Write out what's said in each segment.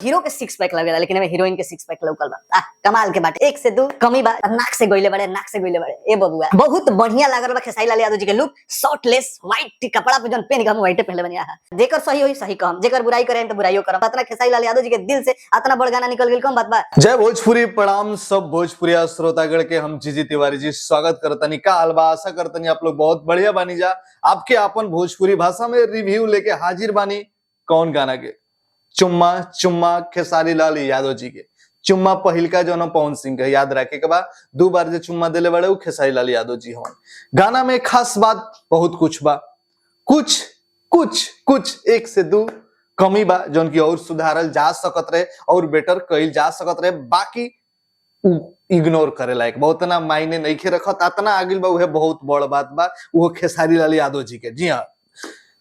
Hero के six pack लगेला, लेकिन एमे हीरोइन के सिक्स पैक लौकल बा। कमाल के बाटे। एक से दू कमी बा, नाक से गइले बड़े, नाक से गइले बड़े। ए बबुआ, बहुत बढ़िया लागल बा खेसारी लाल यादव जी के लुक। शॉर्टलेस व्हाइट कपड़ा पे जौन पेन के हम व्हाइटे पहले बनिया। जेकर सही होई सही कहम, जेकर बुराई करे तो बुराइयो करम। अतना खेसारी लाल यादव जी के दिल से अतना बड़ गाना निकल गेल, कम बात बा। जय भोजपुरी, प्रणाम सब भोजपुरी श्रोतागण के। हम जीजी तिवारी जी स्वागत करतनी। का हाल बा? आशा करतनी आप लोग बहुत बढ़िया बानी जा। आपके अपन भोजपुरी भाषा में रिव्यू लेके हाजिर बानी। कौन गाना के? चुम्मा चुम्मा, खेसारी लाल यादव जी के चुम्मा। पहिलका जो पवन सिंह के, याद रखे के बा, दो बार जो चुम्मा दिले बड़े उ खेसारी लाल यादव जी हवन। गाना में खास बात बहुत कुछ बा, कुछ कुछ कुछ एक से दू कमी बा जौन की और सुधारल जा सकत रहे और बेटर कइल जा सकत रहे। बाकी इग्नोर करे लायक, बहुत ना मायने नहीं खे रखत। अतना आगिल बा, उहे बहुत बड़ बात बा, वो खेसारी लाल यादव जी के। जी हाँ,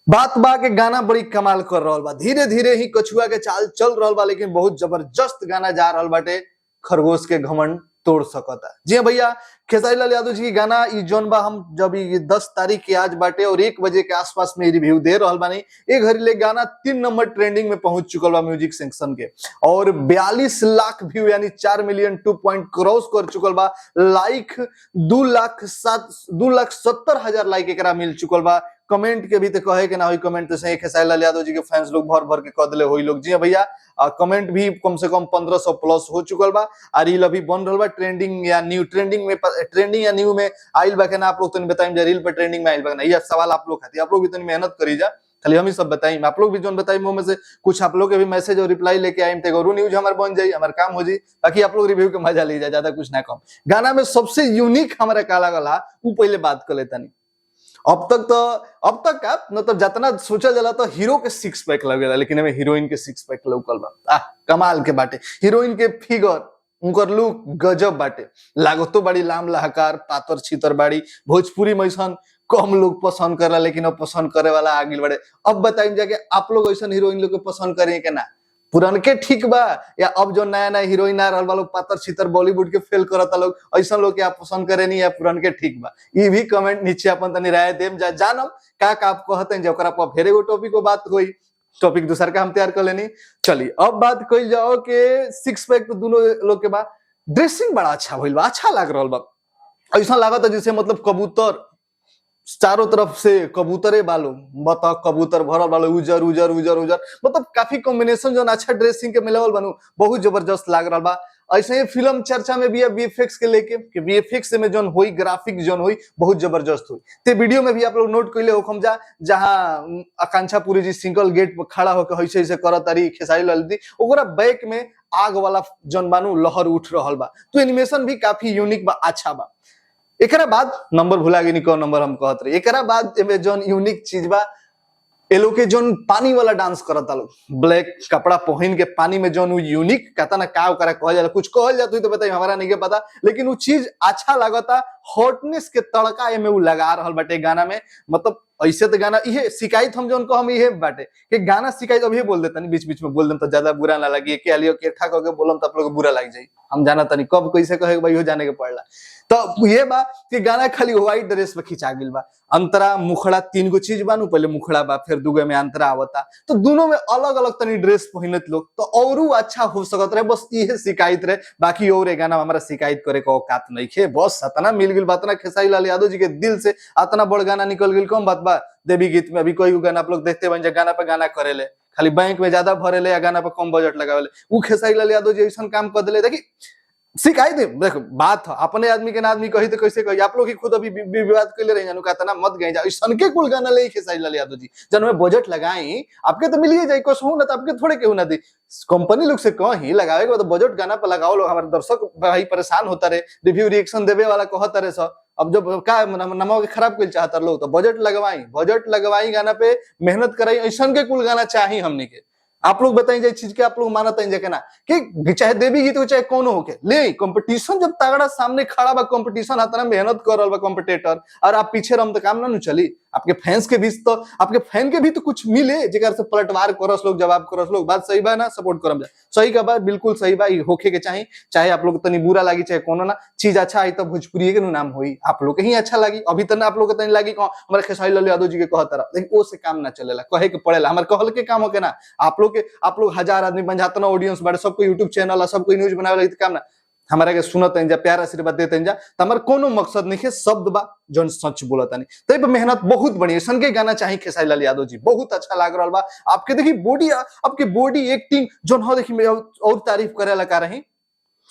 बात बा के गाना बड़ी कमाल कर रहल बा। धीरे धीरे ही कछुआ के चाल चल रहल बा, लेकिन बहुत जबरदस्त गाना जा रहल बाटे, खरगोश के घमंड तोड़ सकता। जी हाँ भैया, खेसारी लाल यादव जी की गाना ई जोन बा, हम जब ये 10 तारीख के आज बाटे और 1 बजे के आसपास में रिव्यू दे रहल बानी, ए घड़ी ले गाना 3 नंबर ट्रेंडिंग में पहुंच चुकल बा म्यूजिक सेक्शन के और 42 लाख व्यू यानी 4 मिलियन 2 पॉइंट क्रॉस कर चुकल बा। लाइक 2 लाख 7, 2,70,000 लाइक एकरा मिल चुकल बा। कमेंट के भी तो कहे के ना होई, कमेंट तो सही खेसारी लाल यादव जी के फैंस लोग भर भर के कह दिले होई लोग। जी हाँ भैया, कमेंट भी कम से कम 1500 प्लस हो चुकल बा आ रील अभी बन रहल बा। ट्रेंडिंग या न्यू, ट्रेंडिंग में, ट्रेंडिंग या न्यू में आइल बा के ना, आप लोग तनी बताइम जा। रील पर ट्रेंडिंग में आइल बा ना, ये सवाल आप लोग खातिर। आप लोग भी तनी मेहनत करी जा, खाली हम ही सब बताई? आप लोग भी जोन बताई में से कुछ आप लोग के भी मैसेज और रिप्लाई लेके आइम ते न्यूज हमार बन जाई, हमार काम हो जाई। बाकी आप लोग रिव्यू के मजा ली जाए, ज्यादा कुछ ना कम। गाना में सबसे यूनिक हमारा का लागल, उ पहले बात कर लेता नहीं। अब तक तो, अब तक का मतलब जितना सोचा जाला तो हीरो के सिक्स पैक लगेला, लेकिन एमे हीरोइन के सिक्स पैक लौकल बा। कमाल के बाटे। हीरोइन के फिगर, उनकर लुक गजब बाटे। लागतो बड़ी लाम लहकार, पातर छितर बाड़ी। भोजपुरी में ऐसन कम लोग पसंद करेला, लेकिन अब पसंद करे वाला आ गइल बाड़े। अब बताइम जाके आप लोग ऐसन हीरोइन लोग के पसंद करें के ना? पुरनके ठीक बा या अब जो नया नया हीरोइन आ रहल बा लोग, पातर छितर, बॉलीवुड के फेल करता लोग, ऐसन लोग के आप पसंद करे नहीं या पुरनके ठीक बा? ई भी कमेंट नीचे अपन तनी राय देम जा, जानम का का आप कहते हैं। ओकरा पर फेर एगो टॉपिक को बात होई, टॉपिक दूसर का हम तैयार कर लेनी। चलिए, अब बात कइल जाओ के सिक्स पैक तो दोनों लोग के बा, ड्रेसिंग बड़ा अच्छा भइल बा, अच्छा लाग रहल बा। ऐसा लागत जैसे मतलब कबूतर, चारों तरफ से कबूतरे बालो, बतख कबूतर भरल बालो, उजर उजर उजर उजर, मतलब काफी कॉम्बिनेशन जो अच्छा ड्रेसिंग के मिलवल बनू, बहुत जबरदस्त लाग रहल बा। ऐसे ही फिल्म चर्चा में भी है वीएफएक्स के लेके कि वीएफएक्स में जोन होई, ग्राफिक जोन होई, बहुत जबरदस्त होई। ते वीडियो में भी आप लोग नोट कइले होखम जा, जहां आकांक्षा पुरी जी सिंगल गेट पर खड़ा होकर ऐसे ऐसे करत तारी खेसारी लाल दी, ओकरा बैक में आग वाला जोन बानू लहर उठ रहल बा। तो एनिमेशन भी काफी यूनिक बा, अच्छा बा। एकरा बाद नंबर भुला गेनी, कौन नंबर हम कहत रही। एकरा बाद एमे जोन यूनिक चीज बा, ए लोग के जोन पानी वाला डांस करता लोग, ब्लैक कपड़ा पहन के पानी में जोन उ यूनिक कहता ना, का ओकरा कहल जाला, कुछ कहल जात तो बताई, हमारा नहीं के पता, लेकिन उ चीज अच्छा लागता। हॉटनेस के तड़का एमे उ लगा रहल बाटे गाना में। मतलब ऐसे तो गाना इहे शिकायत हम जोन को हम इहे बाटे कि गाना शिकायत अभी बोल देता नहीं, बीच बीच में बोल देम तो ज्यादा बुरा ना लगी। के आलियो के ठा के बोलम तो आप लोग बुरा लग जाई, हम जाना तनी कब कैसे कहे भाई, हो जाने के पड़ला। तो ये बा कि गाना खाली व्हाइट ड्रेस पे खिंचा गेल बा। अंतरा मुखड़ा तीन गो चीज बानू, पहले मुखड़ा बा, फिर दुगो में अंतरा आवता, तो दोनों में अलग अलग तनी ड्रेस पहिनत लोग तो औरू अच्छा हो सकत रहे। बस इहे शिकायत रहे, बाकी और गाना हमारा शिकायत करे को औकात नहीं खे। बस अतना मिल गेल बात ना, खेसारी लाल यादव जी के दिल से अतना बड़ गाना निकल गेल, कम बात बा? देवी गीत में अभी कोई गाना आप लोग देखते बन जा, गाना पे गाना करेले, खाली बैंक में ज्यादा भरेले या गाना पे कम बजट लगावेले। उ खेसारी लाल यादव जी ऐसा काम कर दिले। देखी, शिकायत देखो बात है, अपने आदमी के ना आदमी कही तो कैसे कही? आप लोग ही खुद अभी विवाद कैले रही जानू कहता ना मत गए जा ऐसन के कुल गाना ले खेसारी लाल यादव जी जन में बजट लगाई, आपके तो मिलिए जाई कसहू ना, तो आपके थोड़े केहू ना दी। कंपनी लोग से कही लगावे के बाद बजट गाना पर लगाओ लोग। हमारे दर्शक भाई परेशान होता रहे, रिव्यू रिएक्शन देवे वाला कहता रहे सर, अब जब का नमक के खराब कइल चाहता लोग तो बजट लगवाई, बजट लगवाई, गाना पे मेहनत कराई। ऐसन के कुल गाना चाहिए हमनी के। आप लोग बताई जाए चीज के आप लोग मानत हैं के ना कि चाहे देवी गीत हो चाहे कोनो होके ले, कंपटीशन जब तगड़ा सामने खड़ा बा, कंपटीशन आता ना, मेहनत कर रहल बा कंपटीटर और आप पीछे रम तो काम ना नु चली। आपके फैंस के बीच तो आपके फैन के भी तो कुछ मिले जेकर से पलटवार करस लोग, जवाब करस लोग। बात सही बा ना, सपोर्ट करम जा, सही का बात बिल्कुल सही बा, ई होखे के चाही, चाहे आप लोग तनी बुरा लागी चाहे कोनो ना चीज अच्छा आई तो भोजपुरी के नाम होई, आप लोग के ही अच्छा लागी। अभी तो ना आप लोग के तनी लागी हमारे खेसारी लाल यादव जी के कहत रहा, लेकिन ओ से काम ना चलेला, कहे के पड़ेला, हमारे कहल के काम होके ना। आप लोग के, आप लोग हजार आदमी बन जाता ना ऑडियंस बाड़े, सबको यूट्यूब चैनल सबको न्यूज बनावे लगी काम ना, हमारा के सुनत जा, प्यार आशीर्वाद देते जा, तो हमार कोनो मकसद नहीं है, शब्द बा जौन सच बोलता नहीं। तब मेहनत बहुत बढ़िया सन के गाना चाहिए खेसारी लाल यादव जी, बहुत अच्छा लाग रहा बा। आपके देखी बॉडी, आपके बॉडी एक्टिंग जौन हो देखी और तारीफ करे लगा रही,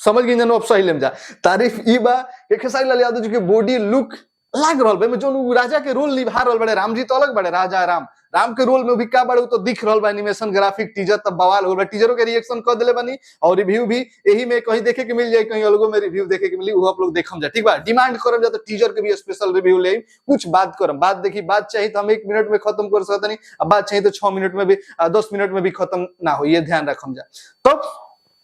समझ गई जन अब सही लेम जा। तारीफ ई बा कि खेसारी लाल यादव जी के बॉडी लुक लाग रहल बा, जौन राजा के रोल निभा रहल बड़े, राम जी तो अलग बड़े, राजा राम, राम के रोल में भी का बड़े तो दिख रहल बा। एनिमेशन ग्राफिक टीजर तब बवाल हो गया, टीजरों के रिएक्शन कर दिले बानी और रिव्यू भी यही में कहीं देखे के मिल जाए, कहीं अलगो में रिव्यू देखे के मिली, वो आप लोग देखम जा, ठीक बा। डिमांड करम जा तो टीजर के भी स्पेशल रिव्यू ले, कुछ बात करम, बात देखी बात चाहिए तो हम 1 मिनट में खत्म कर सकते नहीं, अब बात चाहिए तो 6 मिनट में भी 10 मिनट में भी खत्म ना हो, ये ध्यान रखम जा। तो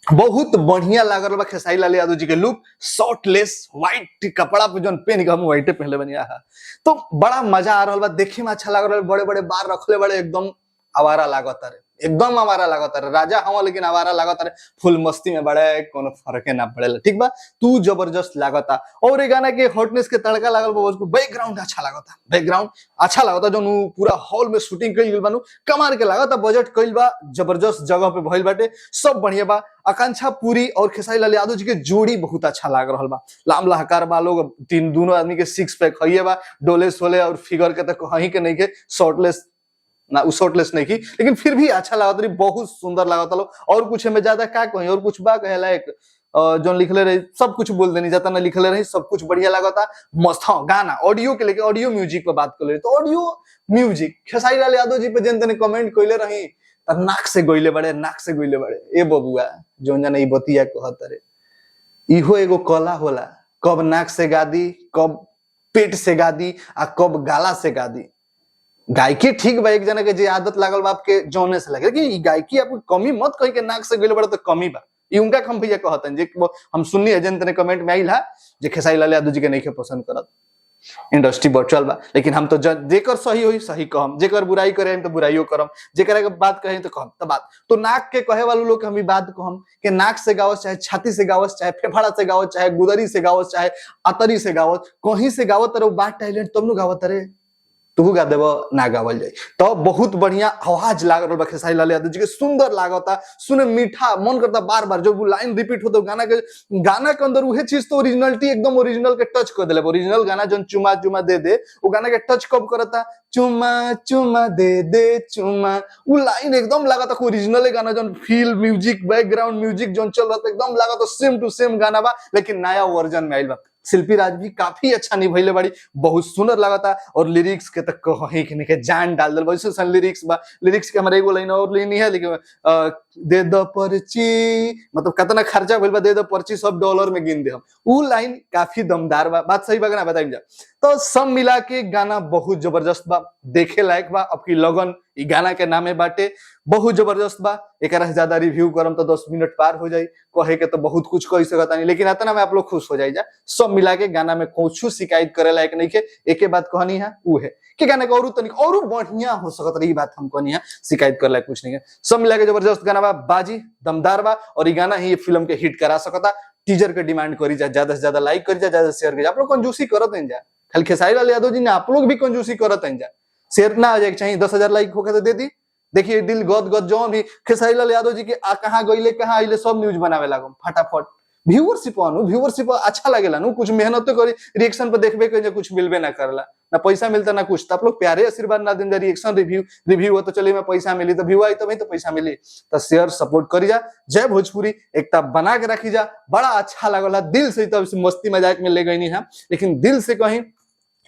बहुत बढ़िया लागल बा खेसारी लाल यादव जी के लुक, शॉर्टलेस व्हाइट कपड़ा पे जौन पहन के, हम व्हाइटे पहनले बनी, आहा तो बड़ा मजा आ रहा बा, देखे में अच्छा लग रहा, बड़े बड़े बार रखले बड़े, एकदम आवारा लागत रे, एकदम आवारा लागत रे, राजा हवा लेकिन आवारा लागत रे, फुल मस्ती में बड़े, कोनो फर्क ना पड़ेला, ठीक बा, तू जबरदस्त लागता। और ये गाना के हॉटनेस के तड़का लागल बा, उसको बैकग्राउंड अच्छा लागता, बैकग्राउंड अच्छा लागता, जौन उ पूरा हॉल में शूटिंग कइल बानू, कमाल के लागता, बजट कइल बा, जबरदस्त जगह पे भइल बाटे, सब बढ़िया बा। आकांक्षा पुरी और खेसारी लाल यादव जी के जोड़ी बहुत अच्छा लाग रहल बा, लाम लहकार बा लोग, तीन दोनों आदमी के सिक्स पैक हइए बा, डोले सोले और फिगर के तो कहीं के नहीं के, शॉर्टलेस ना उ शॉर्टलेस नहीं की, लेकिन फिर भी अच्छा लागत रही, बहुत सुंदर लागत लो। और कुछ में ज्यादा का कहीं और कुछ बा कहे लायक जोन लिखले रही सब कुछ बोल देनी जाता ना, लिखले रही सब कुछ बढ़िया लागता, मस्त। हाँ गाना ऑडियो के लेके ऑडियो म्यूजिक पर बात कर ले तो ऑडियो म्यूजिक खेसारी लाल यादव जी पे जन तने कमेंट कइले रही त नाक से गइले बड़े, नाक से गइले बड़े, ए बबुआ जोन जाने ई बतिया कहत रे, इहो एगो कला होला, कब नाक से गादी, कब पेट से गादी आ कब गाला से गादी। गायकी ठीक बा, एक जना के जे आदत लागल बा आपके जौने से लगे, लेकिन ई गायकी आपको कमी मत कही के नाक से गइल बड़े तो कमी बा, ई उनका हम भैया कहतन जे हम सुननी है जन तने कमेंट में आइल हा जे खेसारी लाल यादव जी के नहीं पसंद करत, इंडस्ट्री बचल बा, लेकिन हम तो जेकर सही होई सही कहम, जेकर बुराई करे हम तो बुराइयो करम, जेकर के बात कहे तो कहम। तो बात तो नाक के कहे वालों लोग हम ई बात कहम कि नाक से गावस चाहे छाती से गावस चाहे फेफड़ा से गावस चाहे गुदरी से गावस चाहे अतरी से गावस, कहीं से गावत रहे बात टैलेंट तब नु गावत रहे, तू गा देबो ना गावल जाए। तो बहुत बढ़िया आवाज लाग रहल बा खेसारी लाल यादव जी के, सुंदर लागता, सुने मीठा मन करता बार बार, जो वो लाइन रिपीट होता गाना के अंदर उहे चीज तो ओरिजिनलिटी एकदम ओरिजिनल के टच कर देले। ओरिजिनल गाना जो चुमा चुमा दे दे, वो गाना के टच कब करता, चुमा चुमा दे दे चुमा, वो लाइन एकदम लागता ओरिजिनल गाना, जो फील म्यूजिक बैकग्राउंड म्यूजिक जो चल रहा था एकदम लागता सेम टू सेम गाना बा, लेकिन नया वर्जन में आइल बा। शिल्पी राज भी काफी अच्छा निभैले बाड़ी, बहुत सुंदर लगता और लिरिक्स के तक कहीं के नहीं जान डाल दिल, वैसे लिरिक्स बा, लिरिक्स के हमारे एगो लाइन और लेनी है, लेकिन दे दो पर्ची, मतलब कितना खर्चा भइल बा दे दो पर्ची, सब डॉलर में गिन दे हम, उ लाइन काफी दमदार बा। बात सही बा ना बताइम जा। तो सब मिला के गाना बहुत जबरदस्त बा, देखे लायक बा, आपकी लगन ई गाना के नामे बाटे, बहुत जबरदस्त बा। एकरा से ज्यादा रिव्यू करम तो 10 मिनट पार हो जाई, कहे के तो बहुत कुछ कह सकता नहीं, लेकिन इतना में आप लोग खुश हो जाई जा। सब मिला के गाना में कुछ शिकायत करे लायक नहीं के, एके बात कहनी है उ है कि गाना के औरू तनिक औरू बढ़िया हो सकत रही, बात हम कहनी है, शिकायत करे लायक कुछ नहीं है। सब मिला के जबरदस्त गाना बा, बाजी दमदार बा और ई गाना ही ये फिल्म के हिट करा सकता। टीजर के डिमांड करी जा, ज्यादा से ज्यादा लाइक करी जा, ज्यादा शेयर करी जा। आप लोग कंजूसी करत नहीं जा, खाली खेसारी लाल यादव जी ने आप लोग भी कंजूसी करत नहीं जा, शेयर ना आ जाए चाहिए 10,000 लाइक होके तो दे दी। देखिए दिल गद गद जौन भी खेसारी लाल यादव जी के कहाँ गईले कहाँ आइले सब न्यूज बनावे लागो फटाफट। व्यूअरशिप आनु, व्यूअरशिप अच्छा लगेला नु, कुछ मेहनत तो करी, रिएक्शन पर देखबे करी कुछ मिलबे ना करला, ना पैसा मिलता ना कुछ, तो आप लोग प्यारे आशीर्वाद ना दिन रिएक्शन रिव्यू रिव्यू हो तो चलिए मैं पैसा मिली तो व्यू आई तो भाई तो पैसा मिली, तो शेयर सपोर्ट करी जा। जय भोजपुरी एकता बना के रखी जा, बड़ा अच्छा लगला दिल से, तो मस्ती मजाक में ले गई नहीं है, लेकिन दिल से कहीं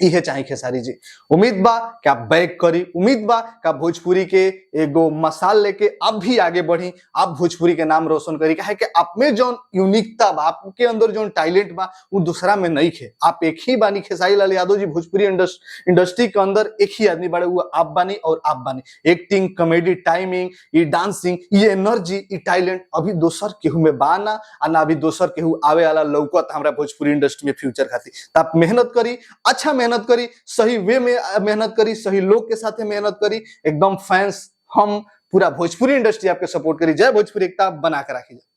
इहे चाहे खेसारी जी। उम्मीद बा कि आप बैक करी, उम्मीद बा कि आप भोजपुरी के एगो मसाल लेके आप भी आगे बढ़ी, आप भोजपुरी के नाम रोशन करी, काहे कि आप में जो यूनिकता बा, आपके अंदर जो टैलेंट बा वो दूसरा में नहीं है। आप एक ही बानी खेसारी लाल यादव जी भोजपुरी इंडस्ट्री के अंदर एक ही आदमी बाड़े, वो आप बानी और आप बानी। एक्टिंग, कॉमेडी, टाइमिंग, ये डांसिंग, ये एनर्जी, ये टैलेंट अभी दोसर केहू में बा ना, आ ना अभी दोसर केहू आवे वाला लौकत हमरा भोजपुरी इंडस्ट्री में फ्यूचर खातिर। तो आप मेहनत करी, अच्छा मेहनत मेहनत करी, सही वे में मेहनत करी, सही लोग के साथे मेहनत करी, एकदम फैंस हम पूरा भोजपुरी इंडस्ट्री आपके सपोर्ट करी। जय भोजपुरी एकता बना के रखी।